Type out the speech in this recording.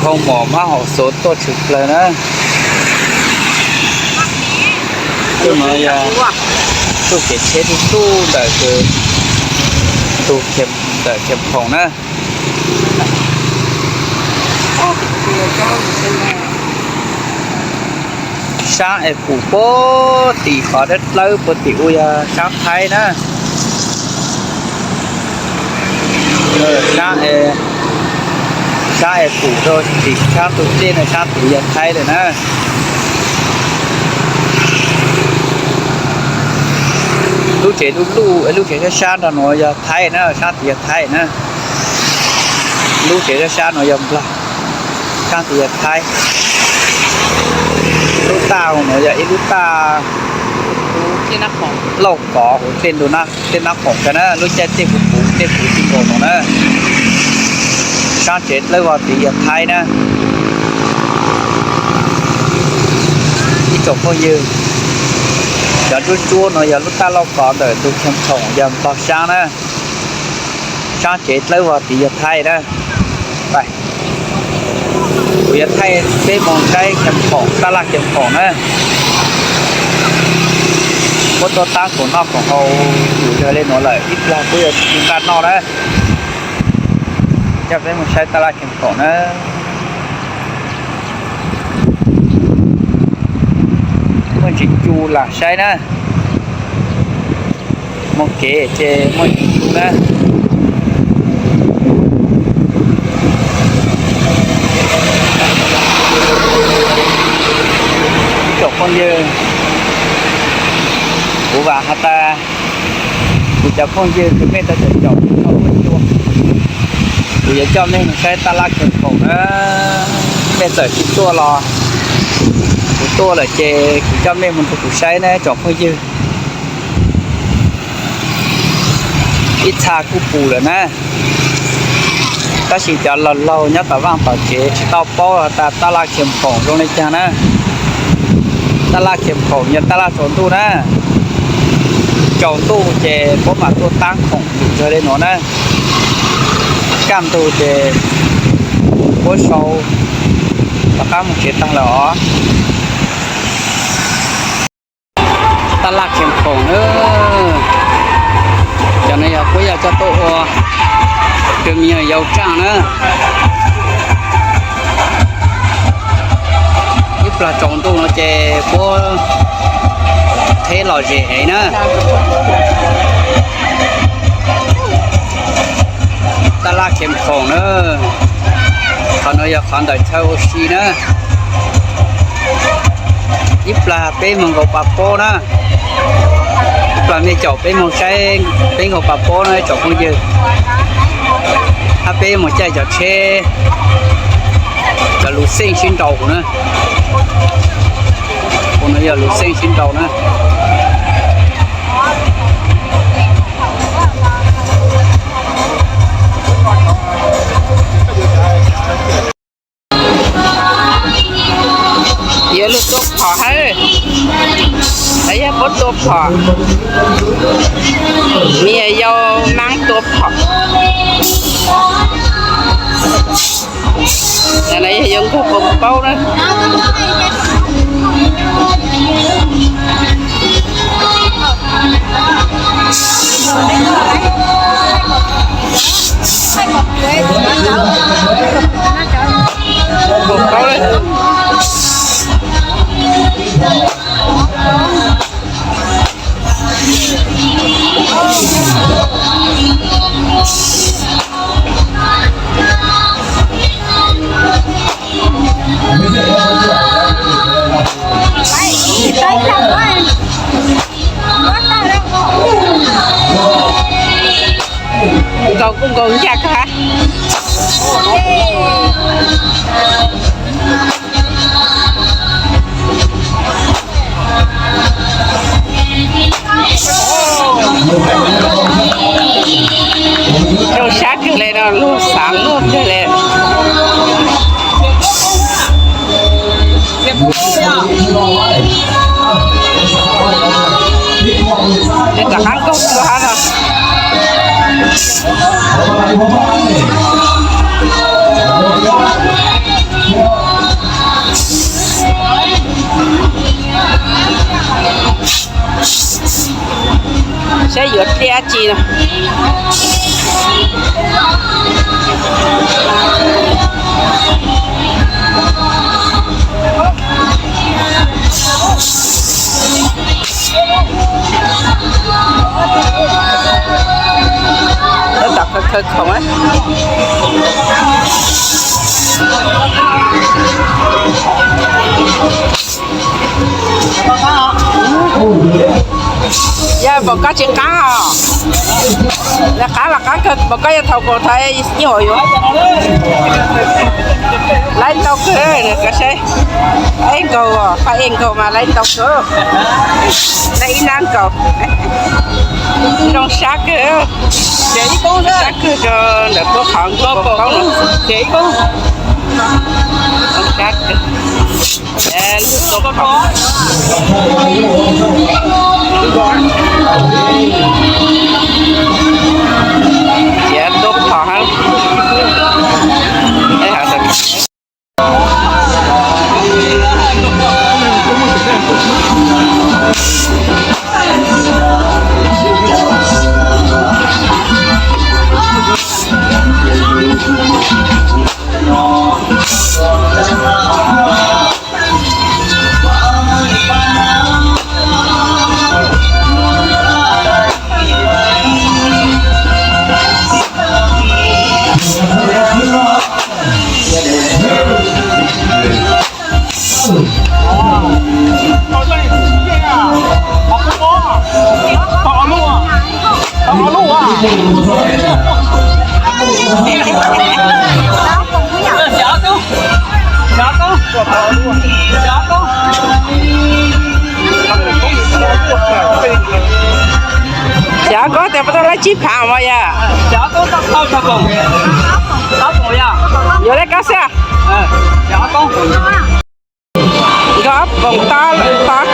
Koob mom mab hauv xov tuaj tshwm plaws na. Tus no yog tug kev tsheb tug tub ntawm, ntawm Khiav Phoom na. Sab es pum puag tim qhov dawb dawb puag tim ua yog sab Thaib na. Sab es pum rau tim sab tus dej no sab tid yog Thaib lawm na. Lub tsev luj luj, lub tsev sab sab nrog nuav yog Thaib na, sab tid yog Thaib na. Lub tsev sab sab no yog Nplog, sab tid yog Thaib. Lub taj no yog ib lub taj lauj kov hauv tej nab qoom kawg na, lub caij tej puv puv tej puv tsis nkaus no na. Sab tsev dawb vog tid yog Thaib na. Ib tsoom phooj ywg, cov ntsuab ntsuab no yog lub taj lauj kov ntawm tus Khiav Phoom yog Nplog sab na. Sab tsev dawb vog tid yog Thaib na. Kuv yuav thaij peb moog saib Khiav Phoom, taj laj Khiav Phoom na. Puab tuaj taab khoom noj khoom haus yug le nuav lawm, ib plag kuj yuav tsis npaj noj na. Coj peb moog saib taj laj Khiav Phoom na. Muaj ntsis cu lam saib na. Moog kev ces muaj ntsis cu na. Ib tsoom phooj ywg, kuv vaam has tas kuv cov phooj ywg kws mej tau caum caum kuv yuav coj mej moog saib taj laj Khiav Phoom na. Mej txawm tsis tuaj los kuv tuaj lawm ces kuv coj mej moog rua kuv saib na tsoom phooj ywg. Ib txha kuj pum lawm na, tab sis cov laug laug nyob tom vaaj tom tsev tsis tau paub has tas taj laj Khiav Phoom zoo le caag na. Taj laj Khiav Phoom yog taj laj tsaus ntuj na. Tsaus ntuj ces puab maam tuaj taab khoom yug le nuav na. Kaj ntug ces puab sau rov qaab moog tsev taag lawm os. Taj laj Khiav Phoom na, cov no yog puab yog coj tuaj ua kws me nyuam yaus tsaaj na. Ib plag tsaus ntuj no ces puab theb lom zem heev na. Taj laj Khiav Phoom na, qhov no yog qhov ntawm chaw ua si na. Ib plag peb moog nkaus pas pob na, ib plag mej caum peb moog saib peb nkaus pas pob na tsoom phooj ywg. Hab peb moog caij cov tsheb, cov luv xeej sib nraus na. Kuv no yog luv xeej sib nraus na. Yuav lug tua phom hab, yog puab tua phom, me nyuam yaus maab tua phom. Yog yuav nkaug poo paub na. Nkaus kuj nkaus ncaj kawg. Zoo sab kawg le no, luag xaav luag kawg le. Rov qab nkaug dua hab no. Saib yuav dliab tsi no. Tab tom khawb khawb khoom. Yog npaum koj tsis qab os. Lawv qab los qab kawg, npaum koj yog thaum kaum thaum ib huam yuav. Laib ntau kawg, koj saib. Ib nkaus, pab ib nkaus mas laib ntau kawg. Laib ib nab nkaus. Zoo sab kawg. Sab kawg rau ntawm tuab qhov nkaus kaum plaub no. Zoo sab kawg. Ciav tuab qhov hab. Xyov koj tias puas tau laib tsib phav mas yom. Yuav laib koj xwb. Nkauj poom tod, tod.